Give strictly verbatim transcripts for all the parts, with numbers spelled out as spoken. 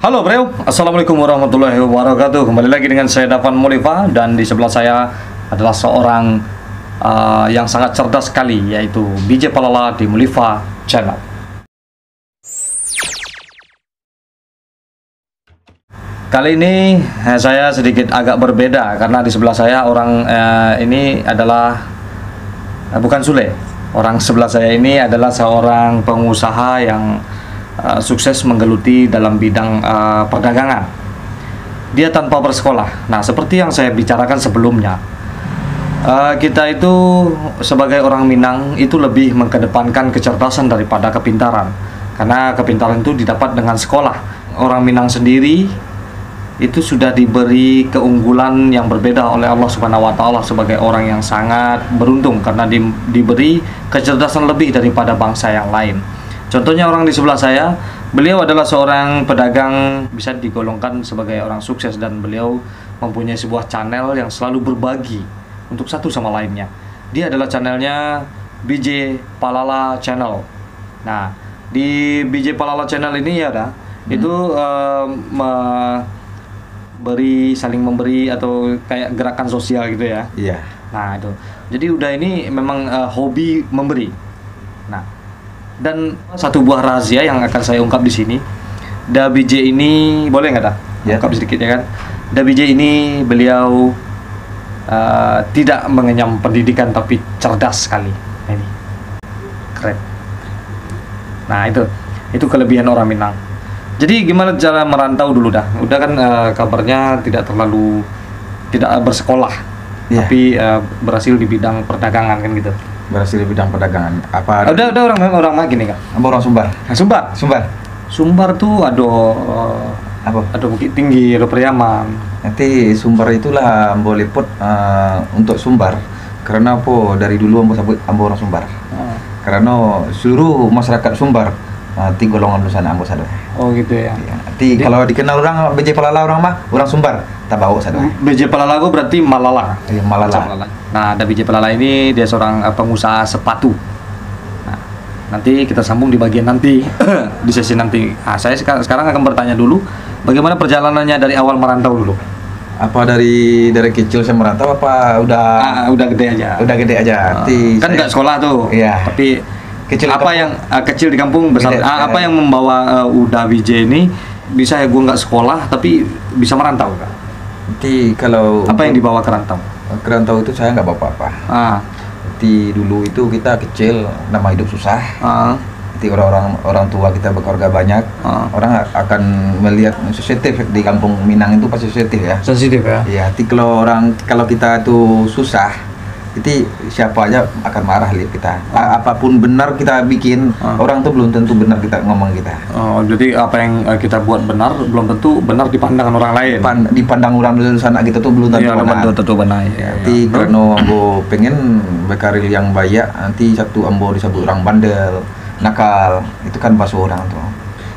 Halo bro, assalamualaikum warahmatullahi wabarakatuh. Kembali lagi dengan saya Dafan Mulifa, dan di sebelah saya adalah seorang uh, yang sangat cerdas sekali, yaitu B J Palala di Mulifa Channel. Kali ini eh, saya sedikit agak berbeda karena di sebelah saya orang eh, ini adalah eh, bukan Sule. Orang sebelah saya ini adalah seorang pengusaha yang eh, sukses menggeluti dalam bidang eh, perdagangan. Dia tanpa bersekolah. Nah, seperti yang saya bicarakan sebelumnya, eh, kita itu sebagai orang Minang itu lebih mengedepankan kecerdasan daripada kepintaran. Karena kepintaran itu didapat dengan sekolah. Orang Minang sendiri itu sudah diberi keunggulan yang berbeda oleh Allah Subhanahu wa Taala sebagai orang yang sangat beruntung karena di- diberi kecerdasan lebih daripada bangsa yang lain. Contohnya orang di sebelah saya, beliau adalah seorang pedagang, bisa digolongkan sebagai orang sukses, dan beliau mempunyai sebuah channel yang selalu berbagi untuk satu sama lainnya. Dia adalah channelnya B J Palala Channel. Nah, di B J Palala Channel ini ya dah, hmm. itu uh, me- beri, saling memberi atau kayak gerakan sosial gitu ya. Iya. Nah, itu. Jadi Uda ini memang uh, hobi memberi. Nah, dan satu buah rahasia yang akan saya ungkap di sini, Da B J ini, boleh nggak dah? Ya. Ungkap sedikit ya kan. Da B J ini beliau uh, tidak mengenyam pendidikan tapi cerdas sekali. Nah, ini keren. Nah, itu itu kelebihan orang Minang. Jadi gimana cara merantau dulu dah? Uda kan uh, kabarnya tidak terlalu tidak bersekolah, ya. tapi uh, berhasil di bidang perdagangan kan gitu. Berhasil di bidang perdagangan. Apa? Uda uda orang orang mana gini kan? Ambo orang Sumbar. Nah, Sumbar. Sumbar. Sumbar tu ada uh, apa? Ada Bukit Tinggi, ada Periaman. Nanti Sumbar itulah ambo liput uh, untuk Sumbar. Karena apa? Dari dulu ambo sabut ambo orang Sumbar. Hmm. Karena seluruh masyarakat Sumbar uh, ti golongan dunsanak ambo sadonyo. Oh gitu ya. Ya. Ti kalau dikenal orang B J Palala orang mah orang Sumbar. Tabaok sadonyo. B J Palala tu berarti Malala. Iya, Malala. Nah, Da B J Palala ini dia seorang uh, pengusaha sepatu. Nah, nanti kita sambung di bagian nanti di sesi nanti. Ah, saya sekarang akan bertanya dulu, bagaimana perjalanannya dari awal merantau dulu? Apa dari dari kecil saya merantau apa udah ah, udah gede aja. Udah gede aja. Ah, kan nggak sekolah tuh. Iya. Tapi kecil apa yang uh, kecil di kampung besar gede, ah, apa yang membawa uh, Uda B J ini bisa ya gue nggak sekolah tapi bisa merantau kan? Nanti kalau apa yang dibawa ke rantau? Ke rantau itu saya nggak bawa apa-apa. Ah. Nanti dulu itu kita kecil nama hidup susah. Ah. Nanti orang-orang orang tua kita berkeluarga banyak, ah. orang akan melihat sensitif di kampung Minang itu pasti sensitif ya. Sensitif ya. Iya, nanti kalau orang kalau kita tuh susah Jadi siapa aja akan marah lihat kita. A- apapun benar kita bikin, ah. orang tuh belum tentu benar kita ngomong kita. Oh, jadi apa yang uh, kita buat benar belum tentu benar dipandang orang lain. Pan- dipandang orang dulu sana kita tuh belum tentu ya, benar. Belum tentu benar. Ya, ya. Nanti karena ambo pengen berkarir yang baik, nanti satu ambo disebut orang bandel, nakal, itu kan bahasa orang tuh.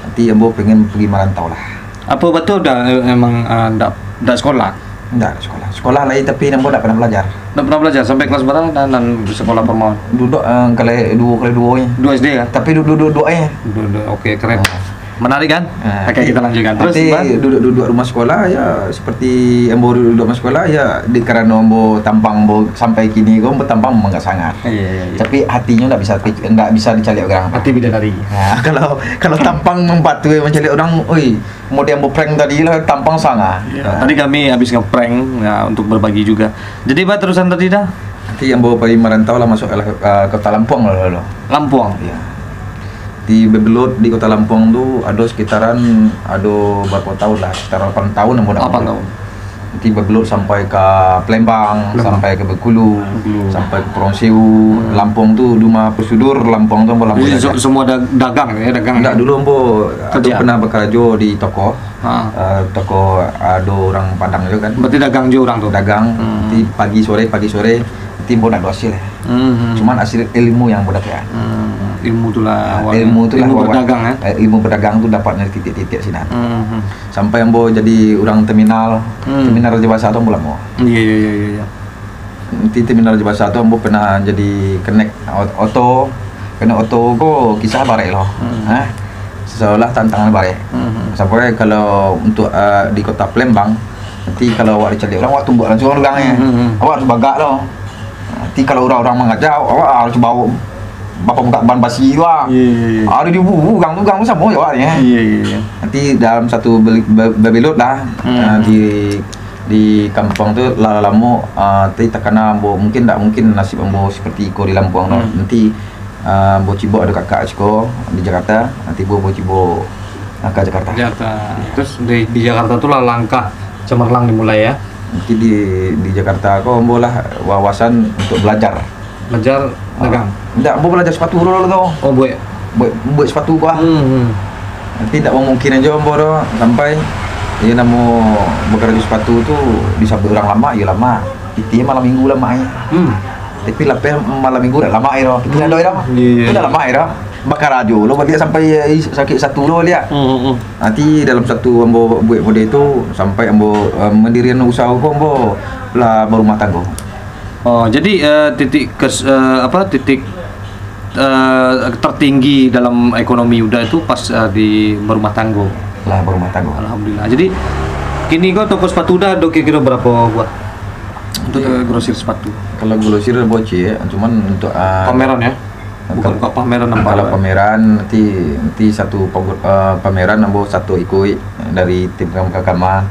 Nanti ambo pengen pergi merantau lah. Apa betul dah eh, emang uh, ndak ndak sekolah? Ndak sekolah. Sekolah lain tapi ambo ndak pernah belajar. Ndak pernah belajar sampai kelas berapa dan, dan sekolah formal? Duduk uh, kali dua kali dua ni. Dua S D ya? Tapi duduk duduk eh. Duduk oke okay, keren. Oh. Menarik kan? Nah, oke okay, kita lanjutkan. Terus nanti duduk-duduk rumah sekolah ya seperti ambo duduk rumah sekolah ya di karena ambo tampang ambo sampai kini ambo tampang memang sangat. Iya, iya, iya. Tapi hatinya ndak bisa ndak bisa dicaliak orang. Hati bidadari. Nah, kalau kalau tampang mempatuhi mencaliak orang, oi, Kemudian ambo prank tadi lah tampang sanga. Ya, nah. Tadi kami habis ngeprank ya, untuk berbagi juga. Jadi bah terusan tadi dah. Nanti ambo pai merantau lah masuk uh, kota Lampuang lah dulu. Lampuang. Ya. Di Bebelut di kota Lampuang tu ada sekitaran ada berapa tahun lah, sekitar delapan tahun ambo nak. Delapan tahun. Nanti Bebelut sampai ke Palembang, Palembang. Sampai ke Bengkulu, Bengkulu. Sampai ke Pulau Sewu, hmm. Lampuang tu duma prosedur Lampuang tu ambo Lampuang. Jadi semua dagang ya, dagang. Enggak, dulu ambo Ado pernah bakarajo di toko. Ha. Uh, toko ado orang Padang tu kan. Berarti dagang jo orang tu. Dagang. Hmm. Di pagi sore pagi sore nanti ambo nak ado hasil. Hmm. Cuman hasil ilmu yang ambo dapat. Hmm. Ilmu tu lah. Ilmu tu lah ilmu berdagang eh. Ilmu berdagang tu dapat dari titik-titik sinan. Hmm. Sampai ambo jadi orang terminal. Hmm. Terminal Raja Basa tu ambo lamo. Iya iya iya iya. Nanti terminal Raja Basa tu ambo pernah jadi kenek oto. Kenek oto ko kisah barek lo. Hmm. Eh? Seolah tantangan bareh. Hmm. Sampai kalau untuk, eh, di kota Palembang, nanti kalau awak dicaliak urang, awak tumbuak langsung urang, eh. Hmm. Awak harus bagak lo. Nanti kalau urang-urang mangaja, awak harus bawa bapa muka ban basi tu ah. Iya, iya, iya. Ada di bubu, urang tu, urang tu samo je awak ni, eh. Iya, iya, iya. Nanti dalam satu beli-, be-, bebelut lah, Hmm. eh, di, di kampuang tu lah lamo, eh, nanti takana ambo, mungkin ndak mungkin nasib ambo seperti iko di Lampung tu. Hmm. Nanti Ah, ambo cibok ado kakak siko di Jakarta, nanti ambo cibok, ah, ka Jakarta. Jakarta. Terus di, di Jakarta tu lah langkah cemerlang dimulai, ya? Nanti di, di Jakarta ko ambo lah wawasan untuk belajar. Belajar Ah, dagang? Indak, ambo belajar sepatu dulu tu. Oh, buek? Buek, buek sepatu ko ah. Hmm, hmm. Nanti indak mamungkin ajo ambo tu sampai, iyo namo bakarajo sepatu tu disabuik urang lamak, iyo lamak. Pitih malam minggu lamak, eh. Hmm. Tapi lapeh malam minggu dak lamak, eh, tu. Pitih ado, eh, tu. Iya, iya, Indak iya. lamak, eh, tu. Bakarajo lo baliak sampai, eh, sakik sepatu lo baliak. Hmm, hmm, hmm. Nanti dalam satu ambo buek model tu, sampai ambo, eh, mandirian usaha ko ambo lah barumah tanggo. Oh, jadi, eh, titik kes-, eh, apa, titik, eh, tertinggi dalam ekonomi Uda itu pas, eh, di barumah tanggo? Lah barumah tanggo. Alhamdulillah. Jadi, kini ko toko sepatu Uda ado kira-kira berapa buah? Untuk, Iya. eh, grosir sepatu? Kalau grosir bocil, cuman untuk, ah, Pameran, ya? Bukan Kal-, buka pameran apa? Kalau pameran, nanti, nanti satu pagu-, eh, pameran ambo satu ikuik dari tim kam-, kakama,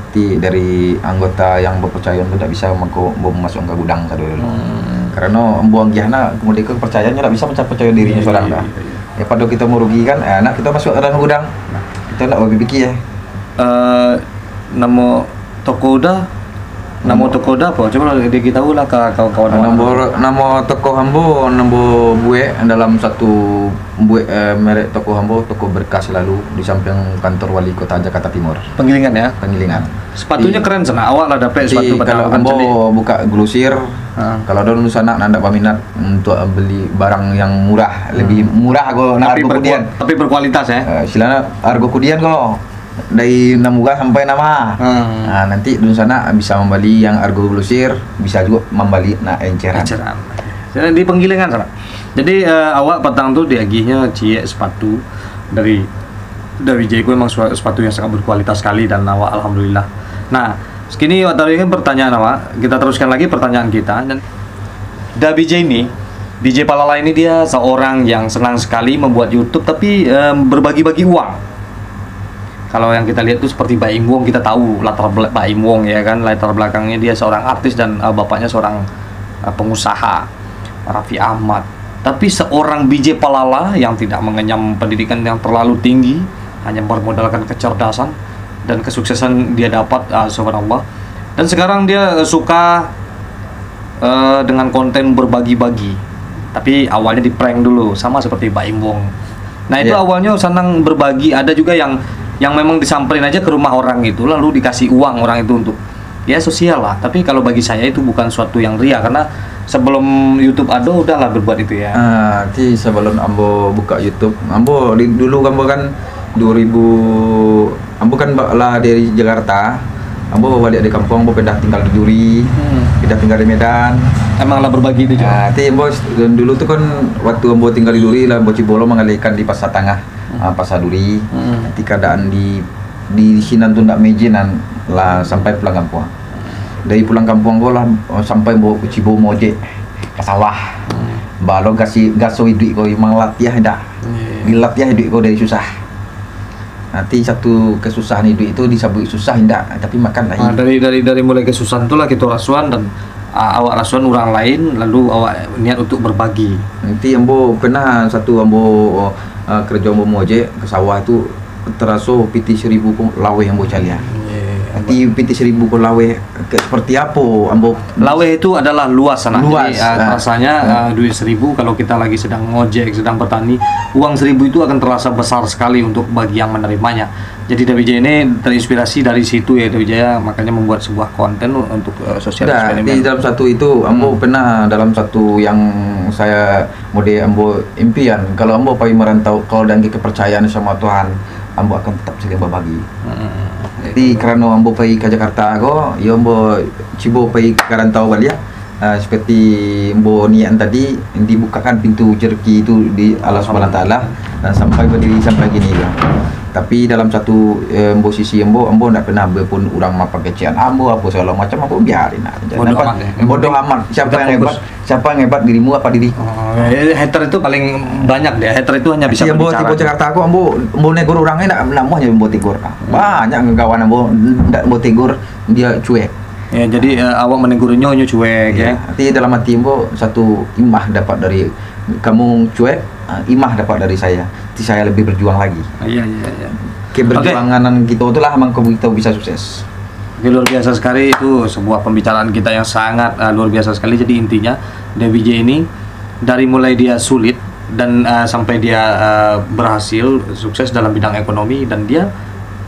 nanti dari anggota yang bapacayon tu dak bisa mangko ambo masuak ka gudang sado dulu. Hmm. Karano ambo anggiah nak, kemudian kepercayaan dak bisa mancapai dirinyo Iya, sorang iya, dah. iya, iya. Ya, pado kito marugikan, eh, nak kito masuak ka dalam gudang. Kito ndak bapikia, eh. Eh, namo toko Uda, namo Namo toko Uda apo? Cubo dikasih tahu lah ka kawan-kawan. Namo, namo toko ambo, ambo buek dalam satu buek, eh, merek toko ambo, toko berkas lalu di samping kantor wali kota Jakarta Timur. Panggilingan, ya? Panggilingan. Sepatunya Di, keren sanak, awak lah dapek di, sepatu kalau patang ambo buka grosir, Ha. kalau ado dunsanak nan ndak baminat untuk beli barang yang murah, Hmm. lebih murah ko nak Tapi harga berkua-, kudian. tapi berkualitas, ya? Eh, silakan harga kudian ko. Dari nan murah sampai nan maha. Hmm. Ah, nanti dunsanak bisa mambali yang argo grosir, bisa juo mambali nak enceran. Enceran. Jadi di panggilingan sanak. Jadi, eh, awak patang tu diagihnyo ciek sepatu dari, dari Wijay ko memang sua-, sepatu yang sangat berkualitas sekali dan awak alhamdulillah. Nah, kini awak taruihkan pertanyaan awak, kita teruskan lagi pertanyaan kita. Dan Da B J ini, B J Palala ini dia seorang yang senang sekali membuat YouTube, tapi, em, berbagi-bagi uang. Kalau yang kita lihat tu seperti Baim Wong, kita tahu latar bela-, Baim Wong, ya kan, latar belakangnya dia seorang artis dan, eh, bapaknya seorang, eh, pengusaha, Raffi Ahmad. Tapi seorang B J Palala yang tidak mengenyam pendidikan yang terlalu tinggi, hanya bermodalkan kecerdasan dan kesuksesan dia dapat, ah, subhanallah. Dan sekarang dia, eh, suka, eh, dengan konten berbagi-bagi. Tapi awalnya di-prank dulu, sama seperti Baim Wong. Nah, itu Iya. awalnya senang berbagi. Ada juga yang, yang memang disamperin aja ke rumah orang itu, lalu dikasih uang orang itu untuk, ya, sosial lah. Tapi kalau bagi saya itu bukan suatu yang ria, karena sebelum YouTube ada, udahlah berbuat itu, ya. Ah, ti sebelum ambo buka YouTube, ambo di, dulu ambo kan dua ribu, ambo kan ba-, lah dari Jakarta, ambo baliak dari kampuang, ambo pindah tinggal di Duri, Hmm. pindah tinggal di Medan. Emang lah berbagi itu juga? Ah, ti ambo s-, dulu tu kan waktu ambo tinggal di Duri lah, ambo cibolo manggalehkan di Pasar Tangah, Hmm. ah, Pasar Duri. Hmm. Ti keadaan di, di sinan tu ndak maizinan lah sampai pulang kampuang. Dari pulang kampuang ko lah, oh, sampai ambo cibo mojek ka sawah. Hmm. Balo gasi-, gaso iduik ko, memang latiah indak. Iya. Dilatiah iduik ko dari susah. Nanti satu kesusahan iduik itu disabuik susah indak, tapi makan lain. Ah, dari, dari, dari mulai kesusahan tu lah kito rasuan dan, ah, awak rasuan urang lain, lalu awak niat untuk berbagi. Nanti ambo pernah satu ambo, ah, kerjo ambo mojek ka sawah tu, taraso pitih saribu ko laweh ambo caliak. Iya, iya, iya. Nanti pitih saribu ko laweh, ke, seperti apo ambo Laweh itu adalah luas, sanak. Luas, Jadi, ah, ah. rasanya, Ah. ah, duit seribu kalau kita lagi sedang ngojek, sedang bertani, uang seribu itu akan terasa besar sekali untuk bagi yang menerimanya. Jadi, Da B J ini terinspirasi dari situ ya, Da B J ya, makanya membuat sebuah konten untuk, eh, sosial Dah, eksperimen. di dalam satu itu, ambo Hmm. pernah dalam satu yang saya mode ambo impian, kalau ambo pai merantau, kalau dan kepercayaan sama Tuhan, ambo akan tetap saling berbagi. Hmm. Tapi karano ambo pai ka Jakarta ko, yo ambo cubo pai ka rantau baliak. Ah, seperti Ambo niat tadi, dibukakan pintu rezeki itu di Allah Subhanahu Wa Taala, dan sampai berdiri sampai kini tu. Tapi dalam satu, eh, Ambo sisi Ambo, Ambo ndak pernah be pun urang mapakecekan Ambo, apo segalo macam, Ambo biarin aja. Bodoh amat, ya. Bodoh amat. Siapa yang hebat? Siapa yang hebat, dirimu apa diriku? Oh, ya, hater itu paling banyak dia. Hater itu hanya bisa berbicara. Ambo tibo Jakarta ko, Ambo, Ambo negor urang ni ndak, ndak amuah je Ambo tigor. Banyak kawan Ambo ndak Ambo tigor, dia cuek. Ya, jadi, eh, awak menegur nyo, nyo cuek, ya. Arti dalam hati Ambo satu imah dapat dari kamu cuek, ah, imah dapat dari saya. Tapi saya lebih berjuang lagi. Iya, iya, iya. Keberjuangan kita tu lah memang kita bisa sukses. Oke, luar biasa sekali, itu sebuah pembicaraan kita yang sangat, eh, luar biasa sekali. Jadi intinya, Dewi J ini dari mulai dia sulit dan, eh, sampai dia, eh, berhasil, sukses dalam bidang ekonomi, dan dia,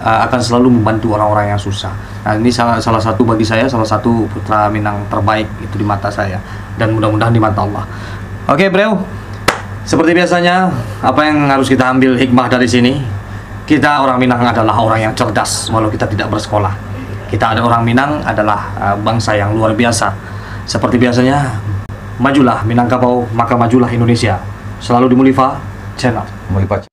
eh, akan selalu membantu orang-orang yang susah. Nah, ini salah, salah satu bagi saya, salah satu putra Minang terbaik itu di mata saya, dan mudah-mudahan di mata Allah. Oke, Bro. Seperti biasanya, apa yang harus kita ambil hikmah dari sini? Kita orang Minang adalah orang yang cerdas, walau kita tidak bersekolah. Kita ada orang Minang adalah, uh, bangsa yang luar biasa. Seperti biasanya, majulah Minangkabau, maka majulah Indonesia. Selalu di Mulifa Channel. Mulifa.